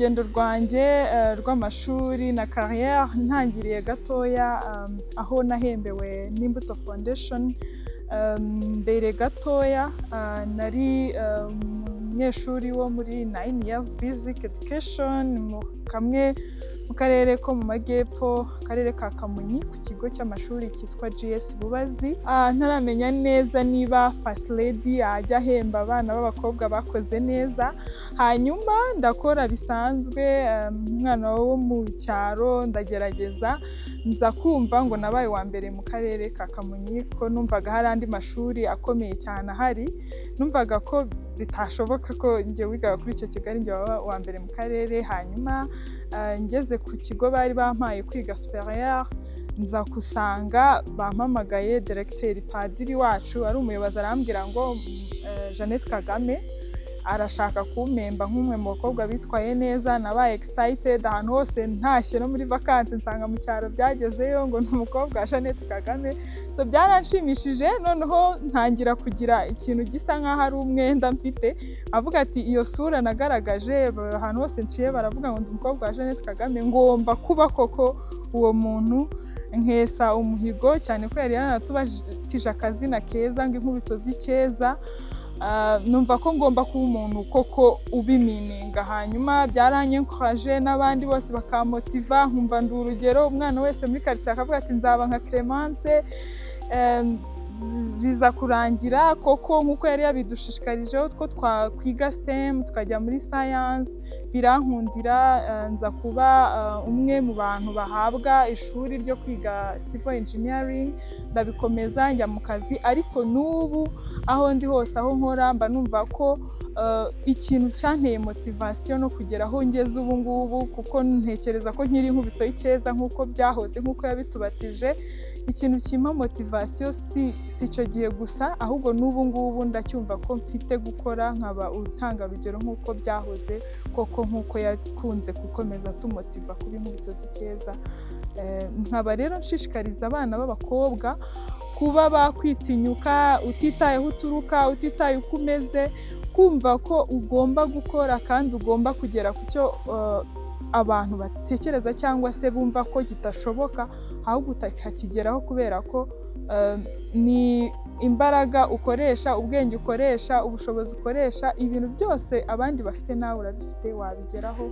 Urugendo rwanjye rw'amashuri na carrière ntangiriye gatoya aho nahembewe n'Imbuto Foundation. Mbere gatoya nari umunyeshuri wo muri 9 years basic education mu kamwe mu karere ko mu majyepfo, akarere ka Kamonyi, ku kigo cy'amashuri cyitwa GS Bubazi. Ntaramenya neza niba First Lady ajya ahemba abana b'abakobwa bakoze neza. Hanyuma ndakora bisanzwe, umwana wo mu cyaro, ndagerageza, nza kumva ngo nabaye uwa mbere mu karere ka Kamonyi, ko numvaga hari andi mashuri akomeye cyane ahari. Numvaga ko bitashoboka ko njye wigaga kuri icyo kigo ari njye waba uwa mbere mu karere. Hanyuma ngeze ku kigo bari bampaye kwiga supérieur, nza gusanga bampamagaye, directeur padiri wacu ari umuyobozi arambwira ngo Jeannette Kagame arashaka kumpemba nk'umwe mu bakobwa bitwaye neza. Nabaye excited ahantu hose, ntashye no muri vacances nsanga mu cyaro byagezeyo ngo ni umukobwa wa Jeannette Kagame. So byaranshimishije, noneho ntangira kugira ikintu gisa nk'aho ari umwenda mfite, avuga ati iyo sura nagaragaje ahantu hose nciye baravuga ngo ndi umukobwa wa Jeannette Kagame, ngomba kuba koko uwo muntu nkesa umuhigo, cyane ko yari yaranatubatije akazina keza ngo Inkubito z'Icyeza. Numva ko ngomba kuba umuntu koko ubimininga. Hanyuma byaranyenkoraje n'abandi bose bakamotiva, nkumva ndi urugero, umwana wese muri karitsiye akavuga ati nzaba nka Clemence. Biza kurangira koko nk'uko yari yabidushishikarijeho ko twakwiga STEM, tukajya muri science, birankundira, nza kuba umwe mu bantu bahabwa ishuri ryo kwiga civil engineering. Ndabikomeza, njya mu kazi, ariko n'ubu aho ndi hose, aho nkora, mba numva ko ikintu cyanteye motivation no kugera aho ngeze ubu ngubu, kuko ntekereza ko nkiri Inkubito y'Icyeza nk'uko byahoze, nk'uko yabitubatije, ikintu kimpa motivation si icyo gihe gusa, ahubwo n'ubu ngubu ndacyumva ko mfite gukora nkaba intangarugero nk'uko byahoze koko, nk'uko yakunze gukomeza tumotiva kuba Inkubito z'Icyeza. Nkaba rero nshishikariza abana b'abakobwa kuba bakwitinyuka, utitaye aho uturuka, utitaye uko umeze, kumva ko ugomba gukora kandi ugomba kugera ku cyo abantu batekereza cyangwa se bumva ko kidashoboka, ahubwo ukakigeraho, kubera ko ni imbaraga ukoresha, ubwenge ukoresha, ubushobozi ukoresha, ibintu byose abandi bafite nawe urabifite, wabigeraho.